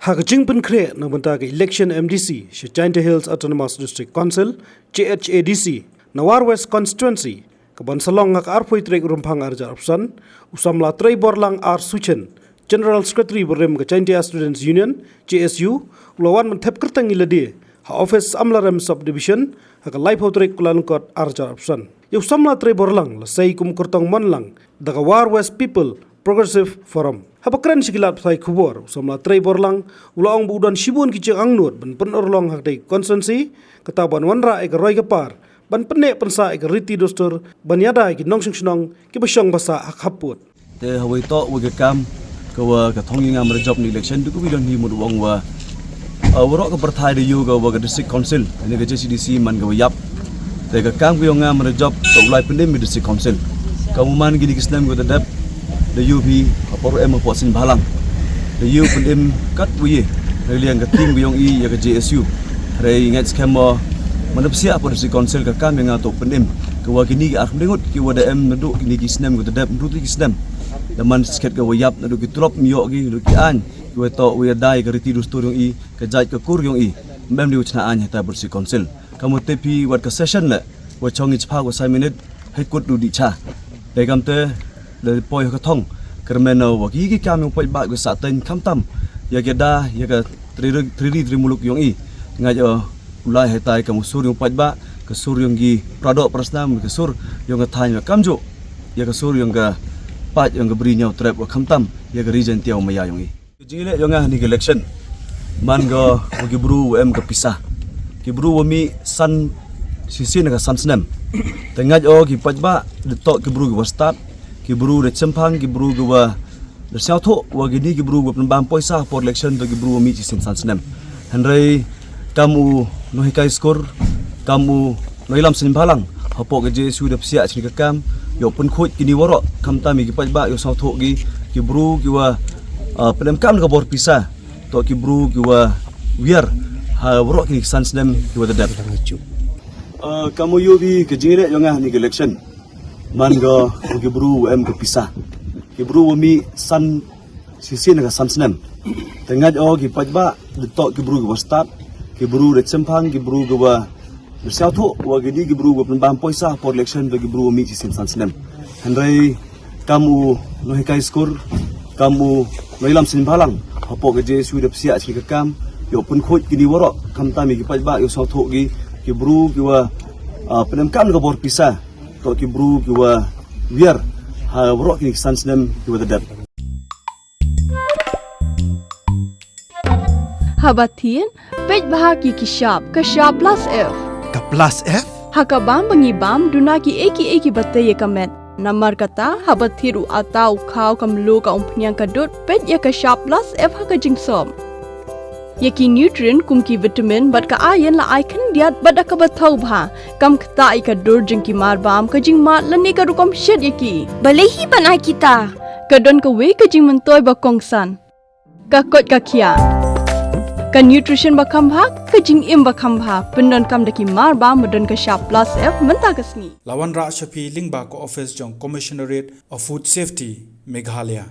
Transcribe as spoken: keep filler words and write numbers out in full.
Ha ka jingpynkhreh na bynta ka election M D C sha Jaintia Hills Autonomous District Council, J H A D C, na War West Constituency, ka ban sa long ha ka arphew tarik Rymphang arhajar arphew san, u samla Treiborlang R Suchen, General Secretary barim ka Jaintia Students Union, J S U, u la wan ban thep kyrteng ïa lade ha office Amlarem Subdivision ha ka laiphew tarik Kyllalyngkot arhajar arphew san. Ïa u samla Treiborlang la sei kum u kyrtong mon lang da ka War West People Progressive Forum. Haba kren sha ki lad pathai khubor, u samla Treiborlang u la ong ba u don shibun ki jingangnud ban pynurlong ha katei ka constituency, kata ban wanrah ïa ka roi ka par, ban pynneh pynsah ïa ka riti dustur, ban ïada ïa ki nongshong shnong kiba shong ba sah ha ka khappud. Te hawei toh wei ka kam ka wa ka thong ïa nga marjop na election, dei ka wi don hi mut u ong wa, ah, waroh ka pyrthai da ïoh ka wa ka District Council, ne ka J H A D C man ka wa ïap. Te ka kam ka ïong nga marjop ka u lai pynim ïa District Council. Ka u man kini ki snem ka wa da dep, da ïoh hi ha por em ha por sien bhalang. Da ïoh pynim kat wa ïe, da liang ka team ka ïong i ïa ka J S U. Hynrei ngeit skhem mo, man da psiah ha por District Council ka kam ïa nga toh pynim. Ka wa kini ki ar ngut ki wa da em naduh kini ki snem ka wa da dep, naduh ki snem. Da man skhet ka wa ïap naduh ki tulop ym ïoh ki, naduh ki aiñ. Ki wa toh wa ïada ïa ka riti dustur ïong i, ka jait ka kur ïong i. Ym em dei wa chna aiñ ha ta por District Council. Ka mut te phi wat ka session le, wa chong i chiphaw wa san minit, hei kut du di cha. Te kam te, le poi ha ka thong, kyrmen na wa ki ki kam ïong paidbah ka sah teiñ khamtam, ïa ki da, ïa ka tri ri, tri ri, tri muluk ïong i. Ngait u lai hei tai kam u sur ïong paidbah, ka sur ïong ki pradoh prasnam, ka sur ïong ka thaiñ wa kamjuh, ïa ka sur ïong ka paid ïong ka bri ñiaw trep wa khamtam, ïa ka ri Jaintia wa maya ïong i. Ka jingïaleh ïong nga ha ni ka election. Man ka wa ki bru wa em ka pisa. Ki bru wa mih san shisien na ka san snem. Te ngait o ki paidbah, da toh ki bru ki wa stad, ki bru da chemphang, ki bru ki wa da sñiawthuh, wa kini ki bru wa pynbam poisa ha por election toh ki bru wa mih shisien san snem. Hynrei kam u nonghikai skur, kam u nongïalam seng bhalang, hapoh ka J S U da psiah shini ka kam, ïoh pynkhuid kini waroh, khamtam ïa ki paidbah, ïoh sñiawthuh ki, ki bru ki wa, ah, pynemkam da ka bor pisa, toh ki bru ki wa wiar, ha waroh kini ki san snem ki wa da dep. Ah, kam u ïoh bi ka jingïaleh ïong nga ha ni ka election. Man ka wa ki bru wa em ka pisa. Ki bru wa mih san shisien na ka san snem. Te ngait o ki paidbah, da toh ki bru ki wa stad, ki bru da chemphang, ki bru ki wa da sñiawthuh, wa kini ki bru wa pynbam poisa ha por election toh ki bru wa mih shisien san snem. Hynrei kam u nonghikai skur, kam u nongïalam seng bhalang, hapoh ka J S U da psiah shini ka kam, ïoh pynkhuid kini waroh, khamtam ïa ki paidbah, ïoh sñiawthuh ki, ki bru ki wa, ah, pynemkam da ka bor pisa, toh ki bru ki wa wiar, ha waroh kini ki san snem ki wa da dep. Haba thied, peit bha ki ki shap, ka shap plus F. Ka plus F? Ha ka bam ba ngi bam, duna ki ei ki ei ki ba tei ïa ka met. Namar kata, haba thied u ata, u khaw, ka mluh, ka umphniang, ka dud, peit ïa ka shap plus F ha ka jingsop. Ïa ki nutrient kum ki vitamin bad ka iron la ai khyndiat bad da kaba thaw bha. Kam ktah ïa ka dur jong ki mar bam, ka jingmad lane ka rukom shet ïa ki. Balei hi ban ai kita? Ka don kawei ka jingmyntoi ba kongsan. Ka koit ka khiah. Ka nutrition ba kham bha, ka jingim ba kham bha. Pyndonkam da ki mar bam ba don ka shap plus F mynta ka sngi. La wanrah sha phi lyngba ka office jong Commissionerate of Food Safety, Meghalaya.